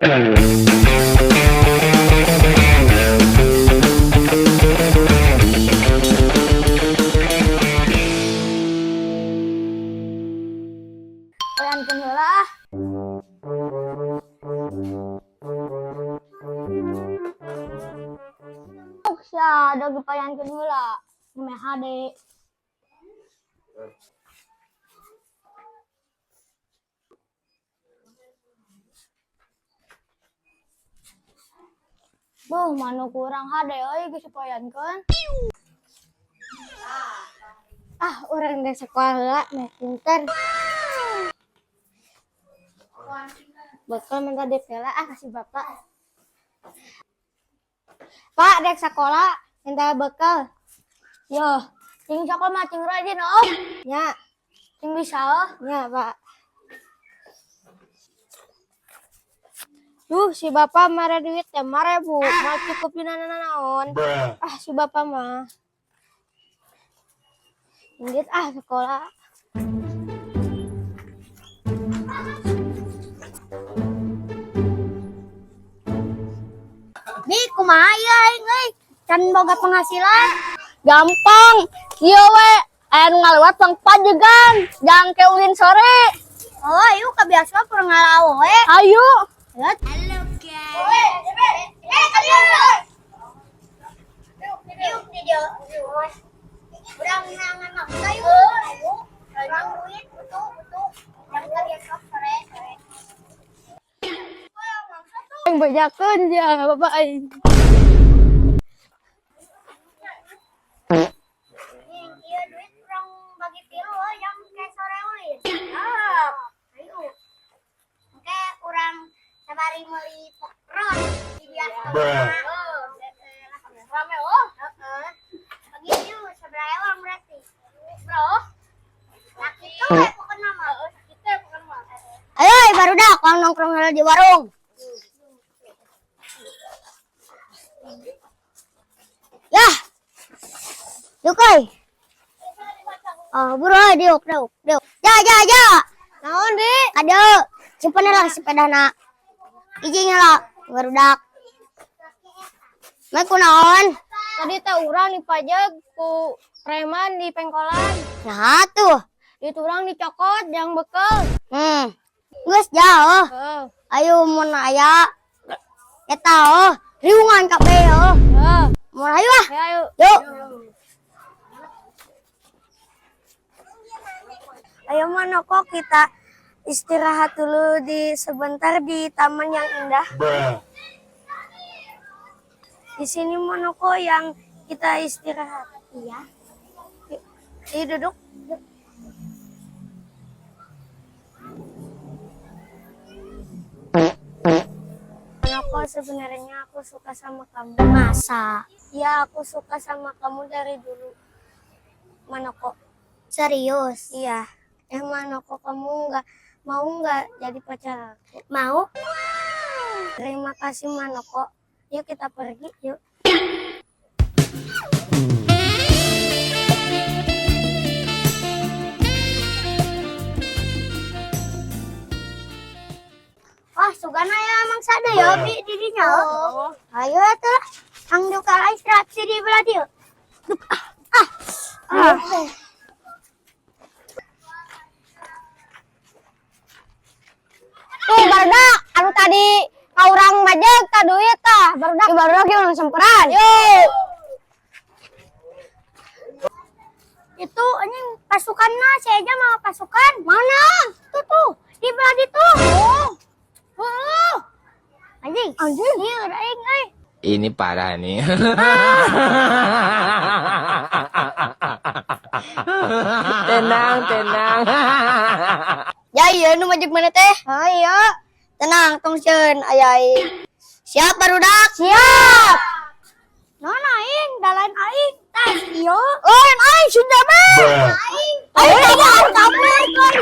Payankeun heula ah. Sia da payankeun heula. Meh hade. Duh, manuk kurang hade euy geus dipayankeun. Ah, urang dek sekolah heula meh pinter. Bekal minta duit heula ah kasih bapak. Pak, dek sekolah minta bekal. Yo, cing sekolah mah cing rajin oh. Nya, cing bisa oh. Nya, Pak. Duh, si bapak marah duit ya 5.000. Mau cukup dina naon. Ah, si bapak mah. Indit ah sekolah. Bi, kumaha ieu aing euy? Can boga penghasilan. Gampang. Ieu we, aya nu ngalewat pangpajegan. Jang ke ulin sore. Oh, ayo kebiasaan purang ngalawo we. Ayo. Halo guys. Eh, kalian. Yuk, di dia. Urang nangan maksa yuk. Ayo. Urang duit butuh butuh. Yang kebiasaan sore sore. Aing bejakeun ya bapak aing. Iya duit urang bagi tilu yang kayak sore ulin. Ah, ayo. Oke, urang sabari meuli popcorn di biasa. Rame oh. Heeh. Bagi tilu sabaraha ewang berarti. Bro. Nah, kitu we pokokna mah. Heeh, sakitu we pokokna mah. Ayo barudak kalau nongkrong heula di warung. Yah. Yuk, euy. Oh, buru euy, diuk, diuk, diuk. Ja, ja, ja. Naon, Di? Kade, simpen lah sepedana. Izin lah, barudak. Mai kunaon? Tadi teh urang dipajeg ku preman di pengkolan. Nah tuh. Itu urang dicokot jang bekel. Geus jauh. Heeh. Ayo mun aya eta oh, riungan kabeh oh. Heeh. Mun ayo ah. Ayo, ayo. Yuk. Ayo Manoko kita istirahat dulu di sebentar di taman yang indah. Di sini Manoko yang kita istirahat. Iya. Yuk, yuk duduk. Yuk. Manoko sebenarnya aku suka sama kamu. Masa? Ya aku suka sama kamu dari dulu. Manoko. Serius? Iya. Manoko kamu nggak mau nggak jadi pacar aku? Mau? Terima kasih Manoko. Yuk kita pergi yuk. Wah, sugana ya emang sada ya bi didinya. Oh. Ayo atuh. Ang duka istirahat sih di belah dieu. Ah. Ah. Tuh barudak anu tadi ka urang majeg ta duit tah barudak. Yuk, barudak yuk langsung semperan. Yuk. Itu anjing pasukanna si Eja mau pasukan. Mana? Tuh tuh di belah ditu. Oh. Heeh. Anjing. Anjing. Iya, aing euy. Ini parah nih. Tenang, tenang. Ya iya nu majeg mana teh? Oh iya. Tenang, tong sieun aya aing. Siap barudak? Siap. Nona aing, dalain aing. Tas ieu. Oh, aing sudah mah. Aing. Aing kabur, kabur.